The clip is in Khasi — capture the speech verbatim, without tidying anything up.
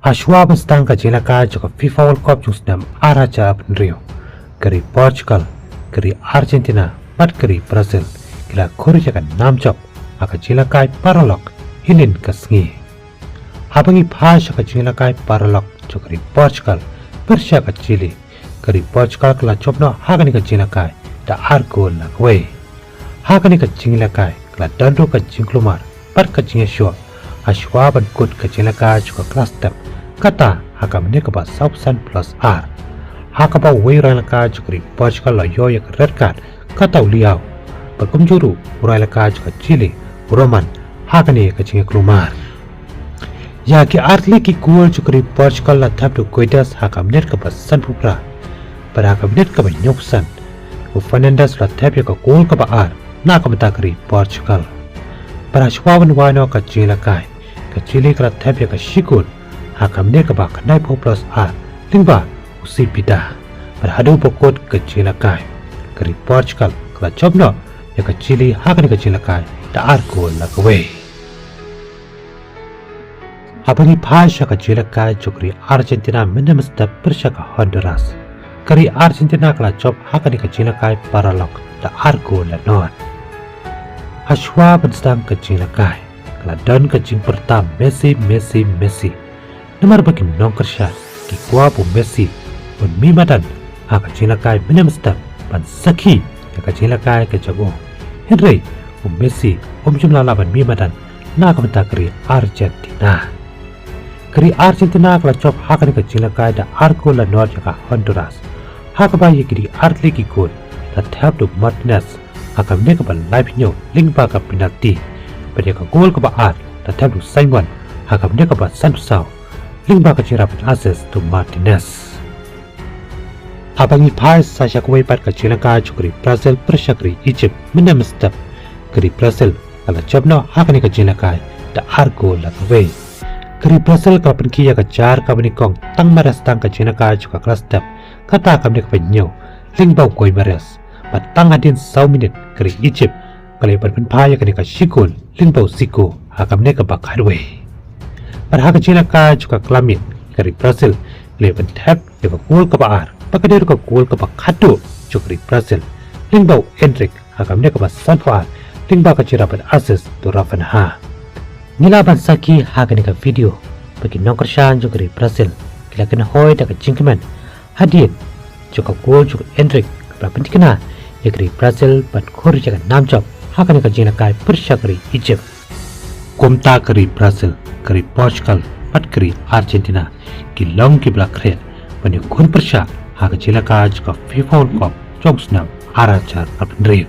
Hashwa ban sdang ka jingïalehkai jong ka FIFA World Cup jong u snem ar hajar arphew hynriew, ka ri Portugal, ka ri Argentina bad ka ri Brazil ki la khur ïa ka nam jop ha ka jingïalehkai paralok hynnin ka sngi. Haba ngi phai sha ka jingïalehkai paralok jong ka ri Portugal pyrshah ka Chile, ka ri Portugal ka la jop noh ha kane ka jingïalehkai da ar gol la kawei. Ha kane ka jingïalehkai ka la don ruh ka jingkulmar bad ka jingïashoh hashwa ban kut ka jingïalehkai jong ka klas step, kata ha ka minit kaba sawphew san plus ar, ha kaba uwei u rangïalehkai jong ka ri Portugal u la ïoh ïa ka red card, kata u Leao, bad kumjuh ruh u rangïalehkai jong ka Chile, u Roman, ha kane ka jingïakulmar. Ïa ki artylli ki gol jong ka ri Portugal la thep da u Guedes ha ka minit kaba sanphew phra, bad ha ka minit kaba hynñiewphew san u Fernandes u la thep ïa ka gol kaba ar na ka bynta ka ri Portugal. Bad hashwa ban wai noh ka jingïalehkai, ka Chile ka la thep ïa ka shi gol ha ka minit kaba khyndaiphew plus ar lyngba u Cepeda. Bad haduh ba kut ka jingïalehkai, ka ri Portugal ka la jop noh ïa ka Chile ha kane ka jingïalehkai da ar gol la kawei. Haba ngi phai sha ka jingïalehkai jong ka ri Argentina mynne mynstep pyrshah ka Honduras, ka ri Argentina ka la jop ha kane ka jingïalehkai paralok da ar gol la nod. Hashwa ban sdang ka jingïalehkai ka la don ka jingpyrta Messi, Messi, Messi. Namar ba ki nongkyrshan ki kwah ba u Messi un mih madan ha ka jingïalehkai mynne mynstep ban sakhi ïa ka jingïalehkai ka jong u. Hynrei u Messi um shym la lah ban mih madan na ka bynta ka ri Argentina. Ka ri Argentina ka la jop ha kane ka jingïalehkai da ar gol la nod ïa ka Honduras, ha kaba ïa ki ri artylli ki gol la thep da u Martinez ha ka minit kaba laiphew hynñiew lyngba ka penalti, bad ïa ka gol kaba ar la thep da u Sainwon ha ka minit kaba sanphew saw lyngba ka jingrah ban assist da u Martinez. Haba ngi phai sa sha kawei pat ka jingïalehkai jong ka ri Brazil pyrshah ka ri Egypt mynne mynstep, ka ri Brazil ka la jop noh ha kane ka jingïalehkai da ar gol la kawei. Ka ri Brazil ka la pynkhih ïa ka jar kaba nyngkong tang mar ba sdang ka jingïalehkai jong ka klas step, kata ha ka minit kaba hynñiew lyngba u Guimaraes, bad tang hadien saw minit ka ri Egypt ka la ïoh ban pynphai ïa kane ka shi gol lyngba u Zico ha ka minit kaba khatwei. Bad ha ka jingïalehkai jong ka khlamiet, ka ri Brazil ka la ïoh ban thep ïa ka gol kaba ar, bad ka dei ruh ka gol kaba khatduh jong ka ri Brazil, lyngba u Endrick ha ka minit kaba sanphew ar lyngba ka jingrah ban assist da u Rafinha. Ngi lah ban sakhi ha kane ka video ba ki nongkyrshan jong ka ri Brazil ki la kynhoi da ka jingkmen hadien jong ka gol jong u Endrick, kaba la pynthikna ïa ka ri Brazil ban khur ïa ka nam jop ha kane ka jingïalehkai pyrshah ka ri Egypt. Kumta ka ri Brazil, ka ri Portugal bad ka ri Argentina ki long kiba la khreh ban ïakhun pyrshah ha ka jingïalehkai jong ka FIFA World Cup jong u snem ar hajar arphew hynriew.